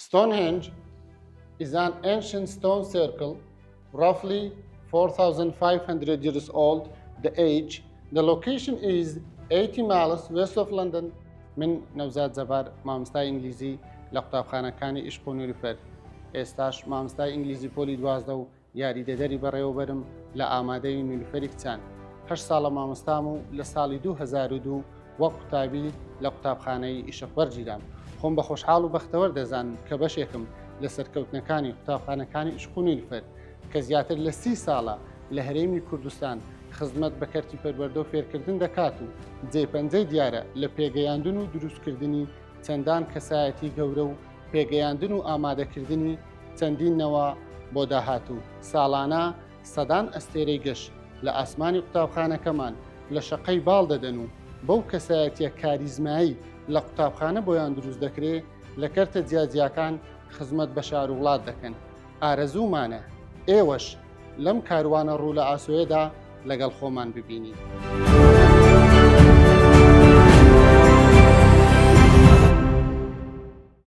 Stonehenge is an ancient stone circle roughly 4500 years old the age the location is 80 miles west of London من نەوزاد جەبار مامۆستای ئینگلیزی لە قوتابخانەکانی ئیشق و نوریفەر ئێستاش مامۆستای ئینگلیزی پۆلی 12 و یاریدەدەری بەڕێوەبەرم لە ئامادەی نیلوفەری کچان. هەشت ساڵە مامۆستام و لە ساڵی 2002 وەک قوتابی لە قوتابخانەی ئیشق وەرگیرام. خۆم بە خۆشحاڵ و بەختەوەر دەزانم کە بەشێکم لە سەرکەوتنەکانی قوتابخانەکانی ئیشق و نیلوفەر کە زیاتر لە سی ساڵە لە هەرێمی کوردستان خزمەت بە کەرتی پەروەردە و فێرکردن دەکات و جێپەنجەی دیارە لە پێگەیاندن و دروستکردنی چەندان کەسایەتی گەورە و پێگەیاندن و ئامادەکردنی چەندین نەوە بۆ داهاتوو، ساڵانە سەدان ئەستێرەی گەش لە ئاسمانی قوتابخانەکەمان لە شەقەی باڵ دەدەن و بەو کەسایەتیە کاریزمایی لە قوتابخانە بۆیان دروست دەکرێ لە کەرتە جیاجیاکان خزمەت بە شار و وڵات دەکەن. ئارەزوومانە ئێوەش لەم کاروانە ڕوو لە ئاسۆیەدا لەگەڵ خۆمان ببینین.